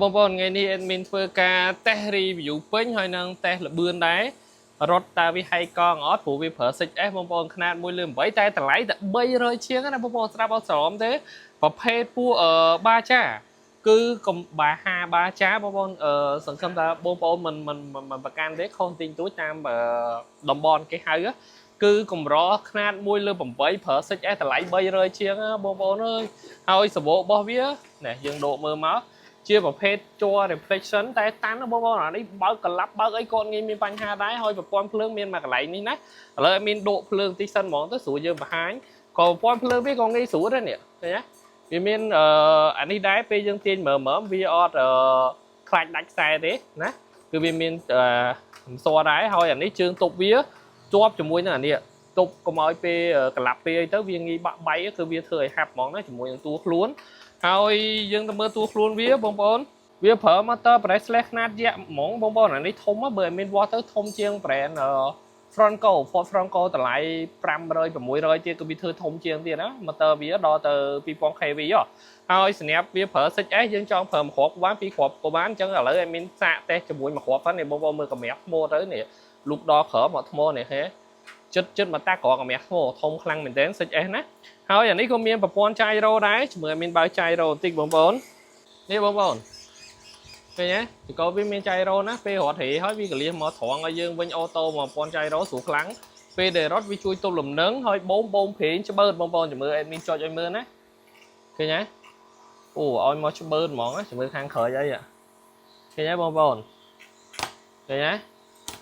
បងប្អូនថ្ងៃនេះ admin ធ្វើការ test review ពេញហើយនឹង test ល្បឿនដែររត់តើវាហែកកងអត់ព្រោះវាប្រើ 6S បងប្អូនខ្នាត1លើ8តែតម្លៃតែ300ជាងណាបងប្អូនស្រាប់អត់ស្រោមទេប្រភេទពួកអឺបាចាគឺកំបាហាបាចាបងប្អូនអឺសង្ឃឹមថាបងប្អូនមិនមិនមិនប្រកាន់ទេខុសទីងទួចតាមតំបន់គេហៅគឺកម្រខ្នាត1លើ8ប្រើ 6S តម្លៃ300ជាងណាបងប្អូនអើយហើយសបករបស់វានេះយើងដកមើលមក ជាប្រភេទជ័រ reflection តែតាន់ណាបងប្អូនអានេះបើកកឡាប់បើកអីក៏ងាយមានបញ្ហាដែរហើយប្រព័ន្ធភ្លើងមានមួយកន្លែងនេះណាឥឡូវឲ្យមានដកភ្លើងតិចសិនហ្មងទៅស្រួលយើងបង្ហាញក៏ប្រព័ន្ធភ្លើងវាក៏ងាយស្រួលដែរនេះឃើញទេវាមានអឺអានេះដែរពេលយើងទាញមើមមើមវាអត់អឺខ្លាចដាច់ខ្សែទេណាគឺវាមានអឺសដែរហើយអានេះជើងទប់វាជាប់ជាមួយនឹងអានេះទប់កុំឲ្យពេលកឡាប់ពេលអីទៅវាងាយបាក់បែកគឺវាធ្វើឲ្យហាប់ហ្មងណាជាមួយនឹងតួខ្លួន ហើយយើងទៅមើលតួខ្លួនវាបងប្អូនវាប្រើ motor brushless ខ្នាតយក្សហ្មងបងប្អូនអានេះធំបើមានវាស់ទៅធំជាង brand Fronco Ford Bronco តម្លៃ500 600ទៀតគឺវាធ្វើធំជាងទៀតណា motor វាដល់ទៅ2000 kV ហ៎ហើយសម្រាប់វាប្រើ 6S យើងចង់ប្រើមួយគ្រាប់ក៏បានពីរគ្រាប់ក៏បានអញ្ចឹងឥឡូវឲ្យមានសាកតេស្តជាមួយមួយគ្រាប់ហ្នឹងនេះបងប្អូនមើលកម្រាស់ថ្មទៅនេះលូកដល់ក្រោមមកថ្មនេះហេចិត្តចិត្តមកតាក្រកម្រាស់ថ្មធំខ្លាំងមែនទែន 6S ណាហើយអានេះក៏មានប្រព័ន្ធ gyro ដែរជាមួយមានបើ gyro បន្តិចបងប្អូននេះបងប្អូនឃើញទេចកវាមាន gyro ណាពេលរត់ហេហើយវាកលៀសមកត្រង់ឲ្យយើងវិញ auto មកប្រព័ន្ធ gyro ស្រួលខ្លាំងពេលដែលរត់វាជួយទប់លំនឹងហើយបូមបូមប្រេងច្បឺតបងប្អូនជំរឿ admin ចុចឲ្យមើលណាឃើញទេអូឲ្យមកច្បឺតហ្មងជំរឿខាងក្រោយអីឃើញទេបងប្អូនឃើញទេ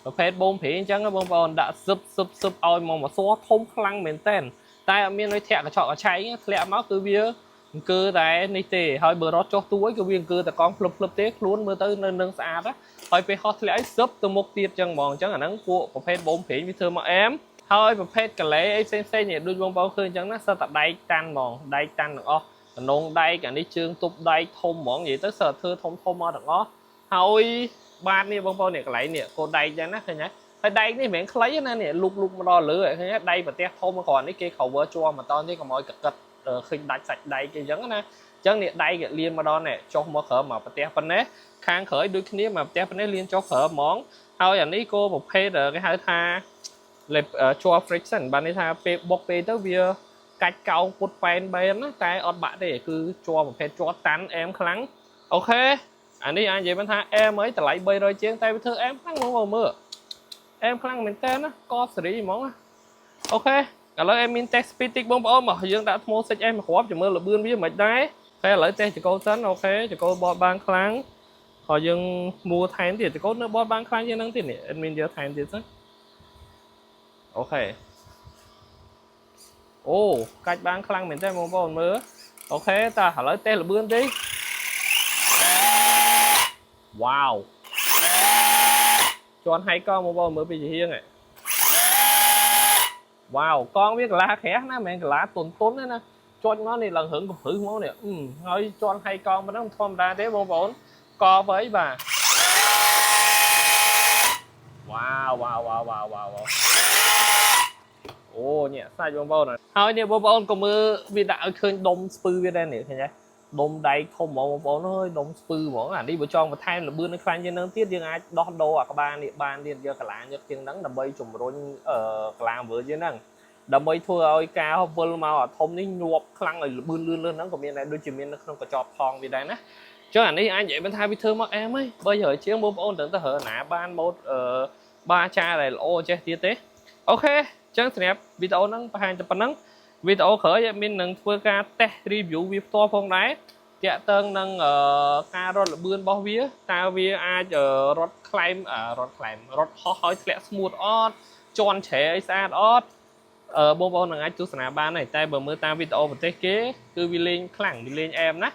ប្រភេទបូមប្រេងអញ្ចឹងបងប្អូនដាក់សឹបសឹបសឹបឲ្យមកមកសធំខ្លាំងមែនតើតែអត់មានដូចធាក់កញ្ចក់កញ្ឆែងធ្លាក់មកគឺវា អង្គើតែនេះទេហើយបើរត់ចុះទួយគឺវាអង្គើតែកង់ភ្លឹបភ្លឹបទេខ្លួនមើលទៅនៅនឹងស្អាតណាហើយពេលហោះធ្លាក់ឲ្យសឹបទៅមុខទៀតចឹងហ្មងអញ្ចឹងអាហ្នឹងពួកប្រភេទបូមប្រេងវាធ្វើមកអែមហើយប្រភេទកាឡេអីផ្សេងផ្សេងនេះដូចបងប្អូនឃើញអញ្ចឹងណាសិតតែដែកតាន់ហ្មងដែកតាន់ទាំងអស់តំណងដែកអានេះជើងទប់ដែកធំហ្មងនិយាយទៅសិតតែធ្វើធំធំមកទាំងអស់ហើយបាតនេះបងប្អូននេះកន្លែងនេះកូនដែកចឹងណាឃើញទេហើយដែកនេះមិនមែនខ្លីទេណានេះលុកលុកមកដល់លើឃើញទេដែកប្រទេសធំគ្រាន់នេះគេ cover ជាប់មកតនេះកុំឲ្យកកិតឃើញដាច់សាច់ដែកអីចឹងណាអញ្ចឹងនេះដែកគេលៀនមកដល់នេះចុះមកក្រោមមកប្រទេសប៉ុណ្ណេះខាងក្រោយដូចគ្នាមកប្រទេសប៉ុណ្ណេះលៀនចុះក្រោមហ្មងហើយអានេះក៏ប្រភេទគេហៅថាលេបជាប់ friction បានន័យថាពេលបុកពេលទៅវាកាច់កោងពុតប៉ែនបែនណាតែអត់បាក់ទេគឺជាប់ប្រភេទជាប់តាន់អែមខ្លាំង OK អានេះអាចនិយាយបានថាអែមអីតម្លៃ300ជាងតែវាធ្វើអែមខ្លាំងហ្មងមើលមើលអែមខ្លាំងមែនតើណាកបសេរីហ្មងណា OK ឥឡូវអែមមាន test speed តិចបងប្អូនមកយើងដាក់ថ្ម 6S មួយគ្រាប់ចាំមើលល្បឿនវាមិនដែរហើយឥឡូវ test ចកោសិន OK ចកោបត់បានខ្លាំងហើយយើងមួថែមទៀតចកោនៅបត់បានខ្លាំងជាងហ្នឹងទៀតនេះ admin យកថែមទៀតសិន OK អូកាច់បានខ្លាំងមែនតើបងប្អូនមើល OK តើឥឡូវតេស្តល្បឿនតិចវ៉ាវជន់ហៃកងបងប្អូនមើលពីជាហៀងហ៎វ៉ាវកងវាកលាក្រាស់ណាមិនមែនកលាតុនតុនទេណាចុចមកនេះឡើងរឹងកំព្រឹសមកនេះហើយជន់ហៃកងប៉ុណ្ណឹងធម្មតាទេបងប្អូនកបអីបាទវ៉ាវវ៉ាវវ៉ាវវ៉ាវវ៉ាវអូញាក់សាច់បងប្អូនហើយនេះបងប្អូនក៏មើលវាដាក់ឲ្យឃើញដុំស្ពឺវាដែរនេះឃើញទេដុំដែកធំហ្មងបងប្អូនអើយដុំស្ពឺហ្មងអានេះបើចង់បន្ថែមល្បឿននៅខ្លាំងជាងនឹងទៀតយើងអាចដោះដូរអាក្បាលនេះបានទៀតយកកាឡាយកជាងហ្នឹងដើម្បីជំរុញអឺកាឡាវើជាងហ្នឹងដើម្បីធ្វើឲ្យការវិលមកអាធំនេះញាប់ខ្លាំងឲ្យលឿនលឿនលឿនហ្នឹងក៏មានដែរដូចជាមាននៅក្នុងកញ្ចប់ថងវាដែរណាចឹងអានេះអាចនិយាយបានថាវាធ្វើមកអែមហីបើរើជាងបងប្អូនត្រូវទៅរើណាបានម៉ូតអឺបាចាដែលល្អចេះទៀតទេ OK ចឹងសម្រាប់វីដេអូហ្នឹងបង្ហាញតែប៉ុណ្ណឹងវីដេអូក្រោយមាននឹងធ្វើការ test review វាផ្ទាល់ផងដែរតាក់ទងនឹងការរត់ល្បឿនរបស់វាតើវាអាចរត់ក្លែមរត់ក្លែមរត់ហោះឲ្យធ្លាក់ស្ងួតអត់ជន់ជ្រែឲ្យស្អាតអត់អឺបងប្អូននឹងអាចទស្សនាបានហើយតែបើមើលតាមវីដេអូប្រទេសគេគឺវាលេងខ្លាំងវាលេងអែមណា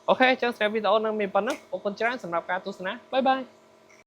OK អញ្ចឹងសម្រាប់វីដេអូនឹងមានប៉ុណ្ណឹងអរគុណច្រើនសម្រាប់ការទស្សនាbye bye.